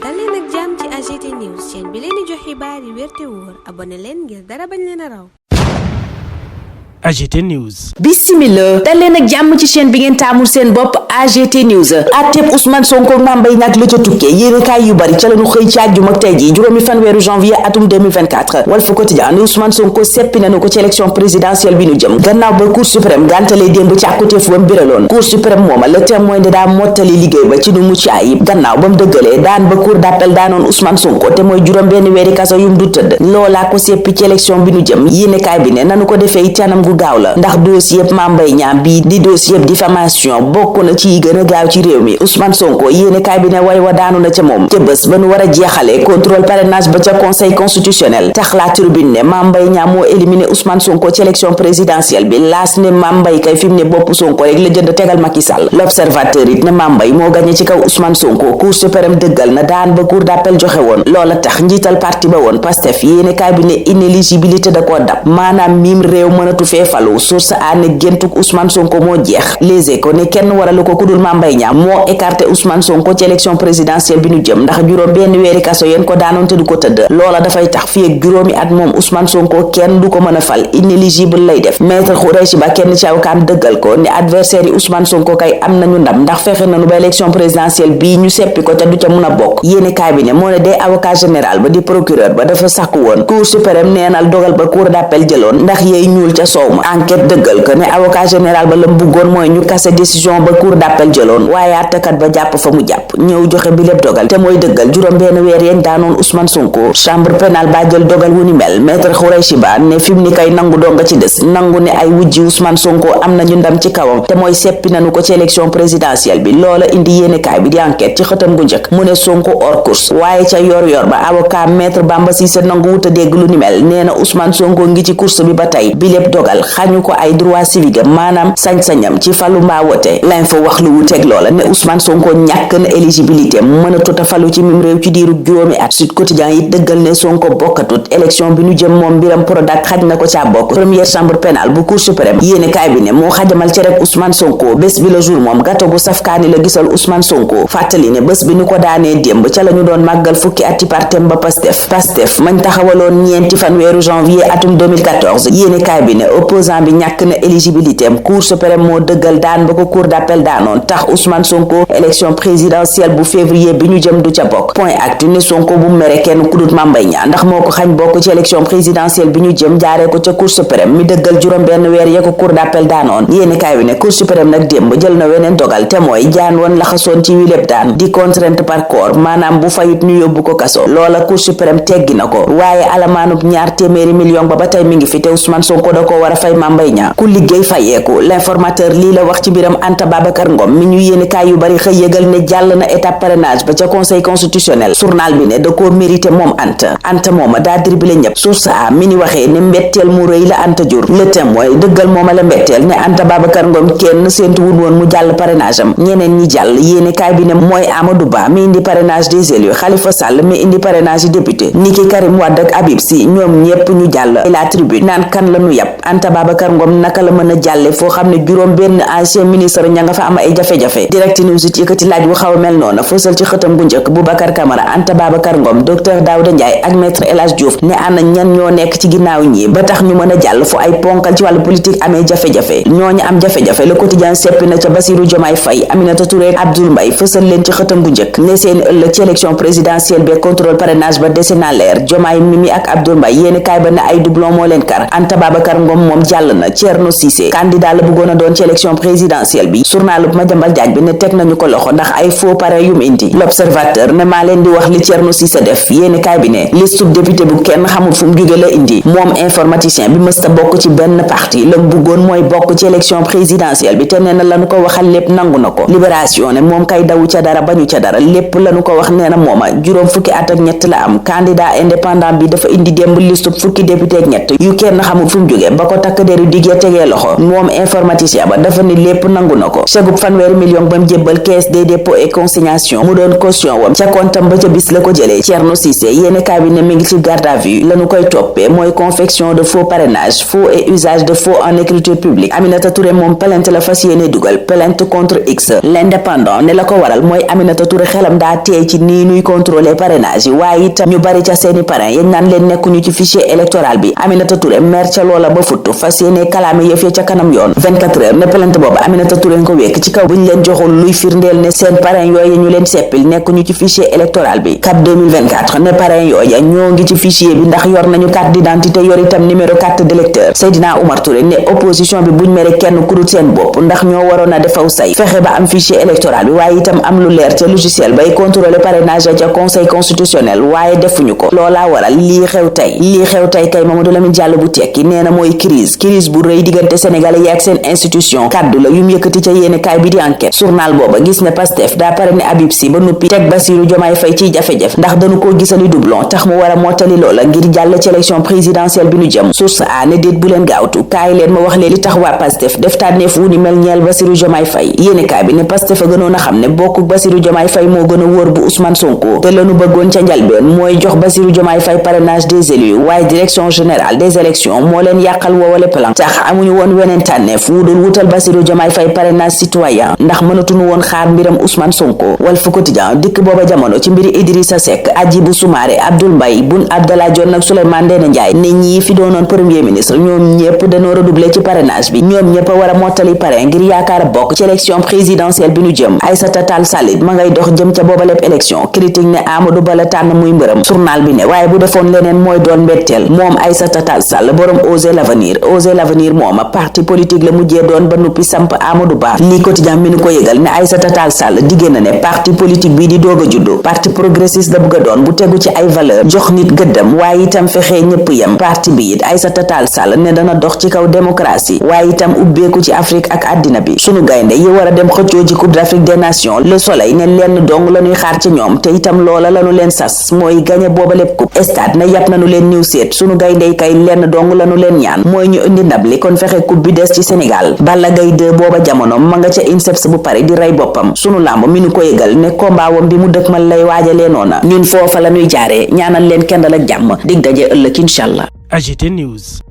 dal leen ak jàmm ci AGT News chaîne bi leen di jox xibaar yi wér te wóor abonné leen ngir dara bañ leen a raw. AGT News. Bismillah dal leen ak jàmm ci chaîne bi ngeen taamul seen bopp AGT News. atteb Ousmane Sonko Mame Mbaye Niang la ca tukkee yéenekaay yu bari ca lañu xëy ci àjjuma ak tey ji juróomi fanweeru janvier atum 2024 Walf Quotidien ne Ousmane Sonko seppi nañu ko ci élection présidentielle bi ñu jëm gannaaw ba Cour suprême gàntalee démb ci àkkuteef wam biraloon Cour suprême mooma Le Témoin de daa mottali liggéey ba ci nu mucc ayib gannaaw ba mu dëggalee daan ba cour d'appel daanoon Ousmane Sonko te mooy juróom benn weeri kaso yum du tëdd loolaa ko seppi ci élection bi ñu jëm yéenekaay bi ne nanu ko defee ci anam gu gaaw la ndax dossier yëpp Mame Mbaye Niang bii di dossier yëpp diffamation bokk na ci yi gën a gaaw ci réew mi Ousmane Sonko yéenekaay bi ne way wa daanu na ca moom ca bés ba nu war a jeexalee contrôle parrainage ba ca conseil constitutionnel tax la tribune ne Mame Mbaye Niang moo éliminé Ousmane Sonko ci élection présidentielle bi laas ne Mame Mbaye kay fi mu ne bopp Sonko rek la jënd tegal Macky Sall l'observateur it ne Mame Mbaye moo gagné ci kaw Ousmane Sonko cour suprême dëggal na daan ba cour d'appel joxe woon loola tax njiital parti ba woon Pastef yéenekaay bi ne inéligibilité da koo dab maanaam miim réew mënatu fee falu source a ne géntuk Ousmane Sonko moo jeex Les Échos ne kenn waralu ko kudul Mame Mbaye Niang moo écarté Ousmane Sonko ci élection présidentielle bi ñu jëm ndax juróom benn weeri kaso yéen ko daanoon te du ko tëdd loola dafay tax fii ak juróomi at moom Ousmane Sonko kenn du ko mën a fal inéligible lay def maître Khoureychi Ba kenn ci avocat dëggal ko ne adversaire yi Ousmane Sonko kay am nañu ndam ndax fexe nañu ba élection présidentielle bii ñu seppi ko te du ca mun a bokk yéene kaay bi ne moo ne day avocat général ba di procureur ba dafa sàkku woon cour suprême neenal dogal ba cour d'appel jëloon ndax yeey ñuul ca soow ma enquête dëggal ko ne avocat général ba lam bëggoon mooy ñu kase décision ba cour d'appel jëloon waaye àttekat ba jàpp fa mu jàpp ñëw joxe bi lépp dogal te mooy dëggal juróom benn weer yeen daanoon Ousmane Sonko chambre pénale ba jël dogal wu ni mel maître Khoureychi Ba ne fi mu ni kay nangu doo nga ci des nangu ne ay wujji Ousmane Sonko am nañu ndam ci kawam te mooy seppi nañu ko ci élection présidentielle bi loola indi yéenekaay bi di enquête ci xëtam gu njëkk mu ne Sonko hors course waaye ca yor ba avocat maître Bamba Cissé nangu wuta dégg lu ni mel nee na Ousmane Sonko ngi ci course bi ba tey bi lépp dogal xañu ko ay droit civique maanaam sañ-sañam ci falu mbaa wote l'info wax lu wuteeg loola ne Ousmane Sonko ñàkk na éligibilité mën a tuta falu ci mim réew ci diiru juróomi at Sud Quotidien yi dëggal ne Sonko bokkatut élection bi nu jëm moom mbiram Prodac xaj na ko caa bokk première chambre pénale bu cour suprême yéene kaay bi ne moo xajamal ci rek Ousmane Sonko bés bi la jour moom gato gu safkaani la gisal Ousmane Sonko fàttali ne bés bi nu ko daanee démb ca la ñu doon màggal fukki ati partem ba Pastef mañ taxawaloon ñeenti fanweeru janvier atum 2014 yéene kaay bi ne opposant bi ñàkk na éligibilité am cour suprême moo dëggal daan ba ko cour d'appel daanoon tax Ousmane Sonko élection présidentielle bu février bi ñu jëm du ca bokk point actu ne Sonko bu mere kenn ku dut Mame Mbaye Niang ndax moo ko xañ bokk ci élection présidentielle bi ñu jëm jaaree ko ca cour suprême mi dëggal juróom benn weer ya ko cour d'appel daanoon yéeni kaay bi ne cour suprême nag démb jël na weneen dogal te mooy jaan woon laxasoon ci wileb daan di contrainte par corps maanaam bu fayut ñu yóbbu ko kaso loola cour suprême teggi na ko waaye alamaanub ñaar téeméeri million ba tey mi ngi fi te Ousmane Sonko da ko war a fay Mame Mbaye Niang ku liggéey fayeeku l'informateur lii la wax ci mbiram Anta Babacar Ngom mi ñu yéeni kaay yu bari xëy yëgal ne jàll na étape parrainage ba ca conseil constitutionnel journal bi ne da koo mérité moom Anta mooma daa dribblé ñëpp source a mi ni waxee ne mbetteel mu rëy la Anta jur Le Témoin dëggal mooma la mbetteel ne Anta Babacar Ngom kenn séentu wun woon mu jàll parrainage am ñeneen ñi jàll yéeni kaay bi ne mooy Amadou Ba mi indi parrainage des élus Khalifa Sall mi indi parrainage député niki Karim Wade ak Habib Sy ñoom ñépp ñu jàll la tribune naan kan la ñu yàpp Anta Babacar Ngom naka la mën a jàlle foo xam ne juróom benn ancien ministre ña nga fa am ay jafe-jafe Direct News it yëkkati laaj bu xaw a mel noonu fësal ci xëtam gu njëkk Boubacar Camara Anta Babacar Ngom docteur Daouda Ndiaye ak maître El Hadj Diouf ne ana ñan ñoo nekk ci ginnaaw ñi ba tax ñu mën a jàll fu ay ponkal ci wàllu politique amee jafe-jafe ñooñu am jafe-jafe Le Quotidien seppi na ca Bassirou Diomaye Faye Aminata Touré Abdoul Mbaye fësal leen ci xëtam gu njëkk ne seeni ëllëg ci élection présidentielle bi contrôle parrainage ba dese na leer Diomaye Mimi ak Abdoul Mbaye yéeni kaay ba ne ay doublon moo leen kar Anta Babacar Ngom moom jàll na Thierno Cissé candidat la bëggoon a doon ci élection présidentielle bi journal bu Madiambal Diagne bi ne teg nañu ko loxo ndax ay faux parrain yum indi l'observateur ne maa leen di wax li Thierno Cissé def yéeni kaay bi ne liste député bu kenn xamul fu mu jóge la indi moom informaticien bi mësta bokk ci benn parti la bëggoon mooy bokk ci élection présidentielle bi te nee na lañu ko waxal lépp nangu na ko libération ne moom kay dawu ca dara bañu ca dara lépp lañu ko wax nee na mooma juróom fukki at ak ñett la am candidat indépendant bi dafa indi démb liste fukki député ak ñett yu kenn xamul fu mu jóge ba ko takk deru diggee tegee loxo moom informaticien ba dafa ni lépp nangu na ko chegu sangub 1 million bam jébbal caisse des dépôts et consignation mu doon caution wam ca kontam ba ca bis la ko jëlee. Thierno Cissé yéene kaay bi ne mi ngi ci garde à vue lañu koy toppee mooy confection de faux parrainage, faux et usage de faux en écriture publique. Aminata Touré moom plainte la fas yéene dugal, plainte contre X. L'Indépendant ne la ko waral mooy Aminata Touré xelam daa teey ci nii nuy contrôler parrainage yi waaye itam ñu bari ca seeni parrain yañ naan leen nekkuñu ci fichier électoral bi. Aminata Touré mer ca loola ba futtu fas yéene kalaame yëf ya ca kanam yoon. 24 heures ne plainte boobu Aminata Touré nga ko wekk ci kaw buñ leen joxul luy firndeel ne seen parrain yooyu ñu leen seppil nekkuñu ci fichier électoral bi. CAP 2024 ne parrain yooya ñoo ngi ci fichier bi ndax yor nañu carte d'identité yor itam numéro carte d'électeur. Seydina Oumar Touré ne opposition bi buñ mere kenn ku dul seen bopp ndax ñoo waroon a defaw say fexe ba am fichier électoral bi waaye itam am lu leer ca logiciel bay contrôler parrainage ca conseil constitutionnel waaye defuñu ko. loolaa waral lii xew tey kay Mamadou Lamine Diallo bu tekki nee na mooy crise bu rëy diggante sénégalais yi ak seen institution. kaddu la yum yëkkati ca yéene kaay bi di enquête. journal booba gis ne Pastef daa parrainé Habib Sy ba nuppi teg Bassirou Diomaye Faye ciy jafe-jafe ndax dañu koo gisali doublon tax mu war a mottali loola ngir jàll ci élection présidentielle bi nu jëm. source a ne déet bu leen gaawtu kaay leen ma wax leen li tax waa Pastef def tànneef wu ni mel ñeel Bassirou Diomaye Faye. yéene kaay bi ne Pastef a gënoon a xam ne bokku Bassirou Diomaye Faye moo gën a wóor bu Ousmane Sonko te lanu bëggoon ca njalbeen mooy jox Bassirou Diomaye Faye parrainage des élus waaye direction générale des élections moo leen yàqal woowale plan tax amuñu woon weneen tànneef wu dul wutal Bassirou Diomaye Faye parrainage citoyen ndax mënatuñu woon xaar mbiram Ousmane Sonko. Walf Quotidien dikk booba jamono ci mbiri Idrissa Seck, Hadjibou Soumaré, Abdoul Mbaye, Boun Abdallah Dionne ak Souleymane Ndéné Ndiaye ne ñii fi doonoon premier ministre ñoom ñépp dañoo redoubler ci parrainage bi ñoom ñépp a war a mottali parrain ngir yaakaar bokk ci élection présidentielle bi nu jëm. Aïssata Tall Sall ma ngay dox jëm ca booba lépp élection critique ne Amadou Ba la tànn muy mbërëm. journal bi ne waaye bu defoon leneen mooy doon mbetteel moom Aïssata Tall Sall borom Oser l'avenir mooma parti politique la mujjee doon ba nuppi samp Amadou Ba. lii quotidien mi nu ko yëgal ne Aïssata Tall Sall diggée na ne parti politique bii di doog a juddu parti progressiste la bëgg a doon bu tegu ci ay valeur jox nit gëddam waaye itam fexee ñëpp yem. parti bi it Aïssata Tall Sall ne dana dox ci kaw démocratie waaye itam ubbeeku ci Afrique ak àddina bi. sunu gaynde yi war a dem xëccoo ci Coupe d'Afrique des Nations Le Soleil ne lenn dong la ñuy xaar ci ñoom te itam loola lañu leen sas mooy gañe booba lépp coupe. stade ne yàpp nañu leen ñëw seet sunu gaynde yi kay lenn dong lañu leen ñaan mooy ñu indi ndab li kon fexe coupe bi des ci Sénégal. Balla Gaye 2 booba jamono ma nga ca INSEPS bu pare di rey boppam. sunu làmb mi nu ko yëgal ne combat wam bi mu dëkkmal lay waajalee noona ñun foofa la ñuy jaaree ñaanal leen kendal ak jàmm dig daje ëllëg incha allah. AGT News.